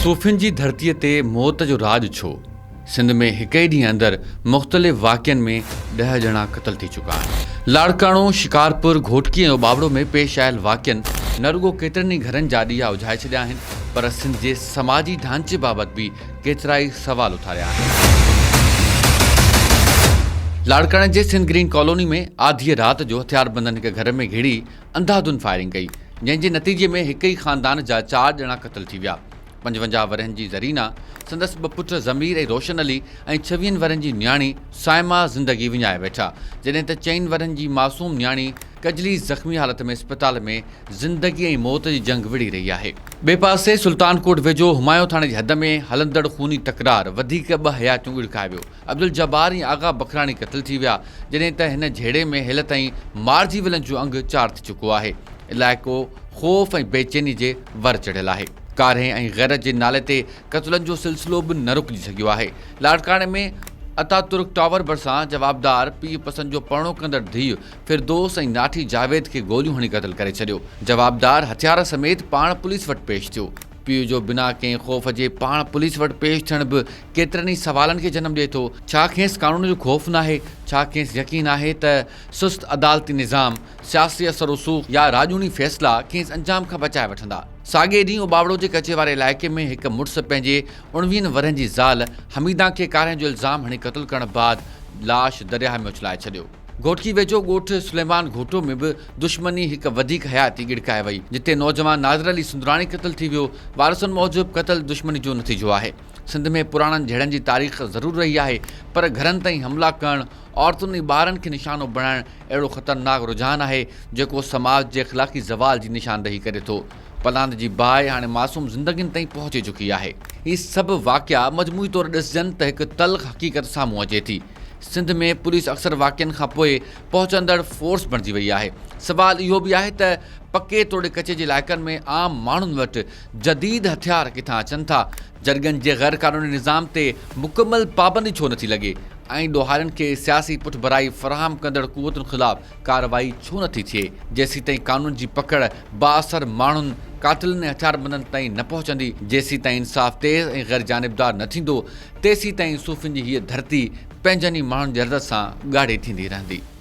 صوفين جي ڌرتيء تي موت جو راڄ ڇو؟ سنڌ ۾ هڪ ئي ڏينهن اندر مختلف واقعن ۾ ڏهه ڄڻا قتل ٿي چڪا آهن. لاڙڪاڻو، شڪارپور، گهوٽڪي ۽ اوٻاوڙو ۾ پيش آيل واقعن نه رڳو ڪيترن ئي گهرن جا ڏيئا اجهائي ڇڏيا آهن پر سنڌ جي سماجي ڍانچي بابت به ڪيترائي سوال اٿاريا آهن. لاڙڪاڻي جي سنڌ گرين ڪالوني ۾ آڌيء رات جو هٿياربندن هڪ گهر ۾ گهڙي انڌاڌنڌ فائرنگ ڪئي، جنهن جي نتيجي ۾ هڪ ئي خاندان جا چار ڄڻا قتل ٿي ويا. 55 ورهين جي زرينا، سندس ٻه پٽ ضمير ۽ روشن علي ۽ ڇويهن ورهين جي نياڻي صائمه زندگي وڃائي ويٺا، جڏهن ته چئن ورهين جي معصوم نياڻي ڪجلي زخمي حالت ۾ اسپتال ۾ زندگي ۽ موت جي جنگ وڙهي رهي آهي. ٻئي پاسي سلطان ڪوٽ ويجهو همايون ٿاڻي جي حد ۾ هلندڙ خوني تڪرار وڌيڪ ٻه حياتيون ڳڙڪائي ويو. عبدالجبار ۽ آغا بکراڻي قتل ٿي ويا، جڏهن ته هن جهيڙي ۾ هيل تائين مارجي ويلن جو انگ چار ٿي چڪو آهي. علائقو خوف ۽ بيچيني جي ور چڙهيل آهي. ڪارهين ۽ غيرت جي نالي تي قتلن جو سلسلو به نه رڪجي سگهيو آهي. لاڙڪاڻي ۾ اتاترڪ ٽاور ڀرسان جوابدار پيء پسند جو پرڻو ڪندڙ ڌيء فردوس ۽ ناٺي جاويد کي گوليون هڻي قتل ڪري ڇڏيو. جوابدار هٿيار سميت پاڻ پوليس وٽ پيش ٿيو. پيء جو بنا ڪنهن خوف جي پاڻ پوليس وٽ پيش ٿيڻ به ڪيترن ئي سوالن کي جنم ڏئي ٿو. ڇا کيس قانون جو خوف ناهي؟ ڇا کيس يقين آهي ته سست عدالتي نظام، سياسي اثر رسوخ يا راڄوڻي فيصلا کيس انجام کان بچائي وٺندا؟ ساڳئي ڏينهن اوٻاوڙو جي ڪچي واري علائقي ۾ هڪ مڙس پنهنجي اڻويهن ورهين جي زال حميده کي ڪارنهن جو الزام هڻي قتل ڪرڻ بعد لاش درياهه ۾ اڇلائي ڇڏيو. گهوٽڪي ويجهو ڳوٺ سليمان گهوٽو ۾ به دشمني هڪ وڌيڪ حياتي ڳڙڪائي وئي، جتي نوجوان ناظر علي سندراڻي قتل ٿي ويو، وارثن موجب قتل دشمني جو نتيجو آهي. سنڌ ۾ پراڻن جهيڙن جي تاريخ ضرور رهي آهي پر گهرن تائين حملا ڪرڻ، عورتن ۽ ٻارن کي نشانو بڻائڻ اهڙو خطرناڪ رجحان آهي، جيڪو سماج جي اخلاقي زوال جي نشاندهي ڪري ٿو. پلاند جي باهه هاڻي معصوم زندگين تائين پهچي چڪي آهي. هي سڀ واقعا مجموعي طور ڏسجن ته هڪ تلخ حقيقت سامهون اچي ٿي. سنڌ ۾ پوليس اڪثر واقعن کان پوء پهچندڙ فورس بڻجي وئي آهي. سوال اهو به آهي ته پڪي توڙي ڪچي جي علائقن ۾ عام ماڻهن وٽ جديد هٿيار ڪٿان اچن ٿا؟ جرڳن جي غير قانوني نظام تي مڪمل پابندي ڇو نٿي لڳي ۽ ڏوهارين کي سياسي پٺڀرائي فراهم ڪندڙ قوتن خلاف ڪارروائي ڇو نٿي ٿئي؟ جيسيتائين قانون جي پڪڙ بااثر ماڻهن، قاتلن ۽ هٿياربندن تائين نه پهچندي، جيسيتائين انصاف تيز ۽ غيرجانبدار نه ٿيندو، تيسيتائين صوفين جي هيء ڌرتي پنهنجن ئي ماڻهن جي رت سان ڳاڙهي ٿيندي رهندي.